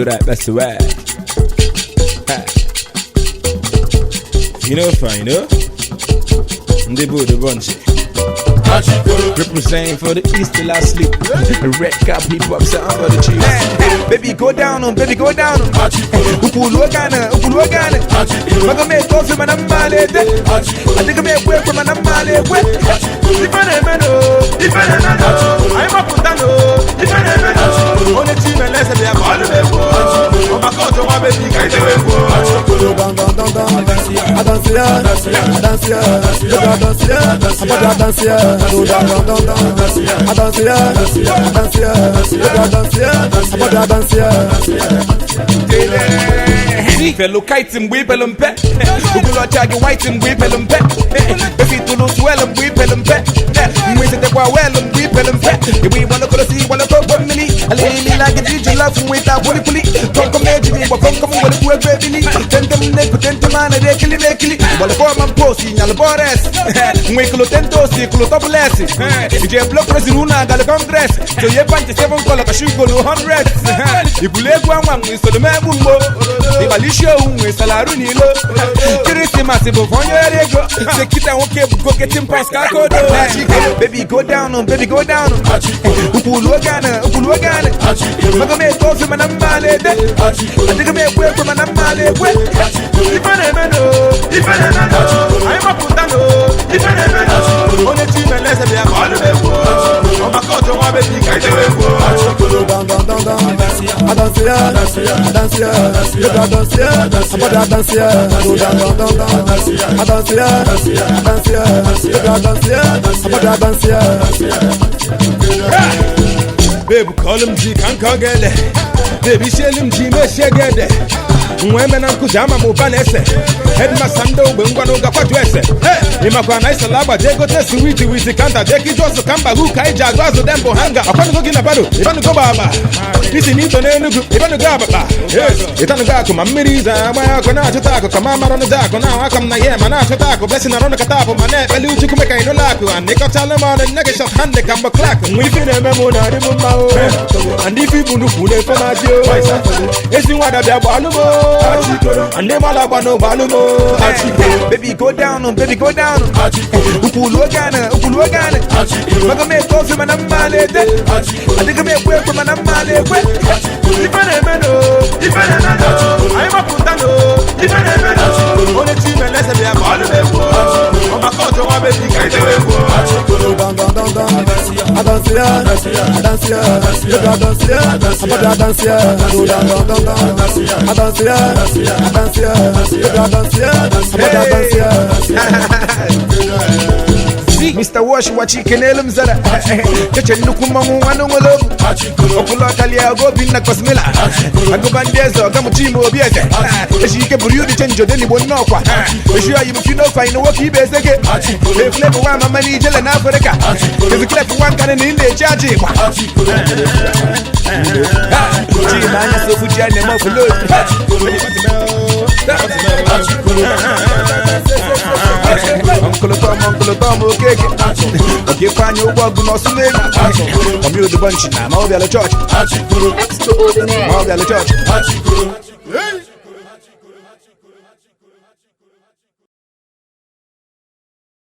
So that, that's the way. Ha. You know, fine, you know? Ndị bụ the bunch. Representing for the east till I sleep. Red cap hip hop sound for the chiefs. Baby go down on, baby go down on. Ukulu ogana, ukulu ogana. Maga me kofi mana mmalete. Adiga me kwe kwe mana mmalekwe. Ife na-eme no, ife na-eme no. Anyị mapụta no, ife na-eme no. Onye chi meleze bịa ka ọ lụrụ egwu. Ọmaka ọjọ nwa bebi ka itewe egwu. Dan dan dan dan, adansia, adansia, yoga dansia, abada dansia, do dan dan dan dan, adansia, adansia, yoga dansia, abada dansia. Fellow kite mgbe ipelu mpe ugolocha gị white mgbe ipelu mpe efi tụrụ swell mgbe ipelu mpe mgbe isetekwa well mgbe ipelu mpe igbe igbalokolosi igbalokogbo mmiri alilila gị jiji lafụ nweta kwulikwuli kọmkọm na-ejighị igba kọmkọm nwere kwu ego ebili tentem na-eku tentem a na-ere ekili m ekili igbalokọma mposi nyalụ bọres nwe ikulu tentosi ikulu tọbụles ije blok resiri unu agalị kọngres soye panchi 7 kọlọ ka shugolu 100 igwulu egwu anwa nwe isoro megbu mgbo ịgbali isi owu nwe salarụ n'ilo kirisimasi bụ onye ere ego sekita nwoke bụ go getting pass ka akodo. Baby go down on, baby go down on. Ukwulu ogana, ukwulu ogana. Maga me kofi mana mmalete. Adiga me ekwe ekwe mana mmalekwe. Ife na-eme no, ife na-eme no. Anyị mapụta no, ife na-eme no. Onye chi meleze bịa ka ọ lụrụ egwu. Ọmaka ọjọ nwa bebi ka itewe egwu. Dan dan dan dan, adansia, adansia, yoga dansia, abada dansia, do dan dan dan dan, adansia, adansia, yoga dansia, abada dansia. Babe, call him G, can't call get. Baby, shell him G, me share. Nwe na nkụzi ama m ụba na-ese headmaster ndị ogbe ngwa n'oge akwatu ese ịmakwa na isala agba jee gote switi witi kanta jee kije ọsụ ka mba ka anyị ji agụ azụ dembo hanga akwanugo gị na bado ịbanugo gba agba isi n'ito n'Enugu ịbanugo abakpa ịtanugo akụ ma mmiri ize agba ya ọkụ na-achụta akụ ka ma mara nụda akụ na ahụ aka m na ye ma na-achụta akụ blessing na rọnụ kata apụ ma na-ekpeli uchukwu meka ịnụlọ akụ and ịkọchalụ m ọnụ nne gị shọt hand ka mgbe klak nwe ife na-eme m na adị m mma o and ife ibu nnukwu na-efe m ajị o ezi nwada bịa gbalụ m o ndị mmadụ agba n'ụgbọalụ m o. Baby go down on, baby go down on. Ukwulu ogana, ukwulu ogana. Maga me kofi mana mmalete. Adiga me ekwe ekwe mana mmalekwe. Ife na-eme no, ife na-eme no. Anyị mapụta no, ife na-eme no. Onye chi meleze bịa ka ọ lụrụ egwu. Ọmaka ọjọ nwa bebi ka itewe egwu. Dan dan dan dan, adansia, adansia, yoga dansia, abada dansia, do dan dan dan dan, adansia, adansia, yoga dansia, abada dansia. Mr. Wash wachi kenelu mzara cheche nnukwu mmanwụ nwanne nwere obu ọkụlụ ọkalia ogo obinna kosmila agụba ndị eze ọga mụchi ime obi eze echi ike buru yudi chenji odenigbo nnọkwa echi oyi m kinofa ịnụ nwoke ibe eze gị efule bụ nwa amama n'ijele na afrịka ezikilef nwa nkanị na ị na-eji aja ịgba chima anya sofu ji a na-eme ofulod. Uncle Tom, Uncle Tom, okeke oke ifeanyị ụgwọ ọgụ n'ọsụ n'elu ọmị odubọnchi na ma ọ bịala chọọchị Extraordinaire. Ma ọ bịala chọọchị.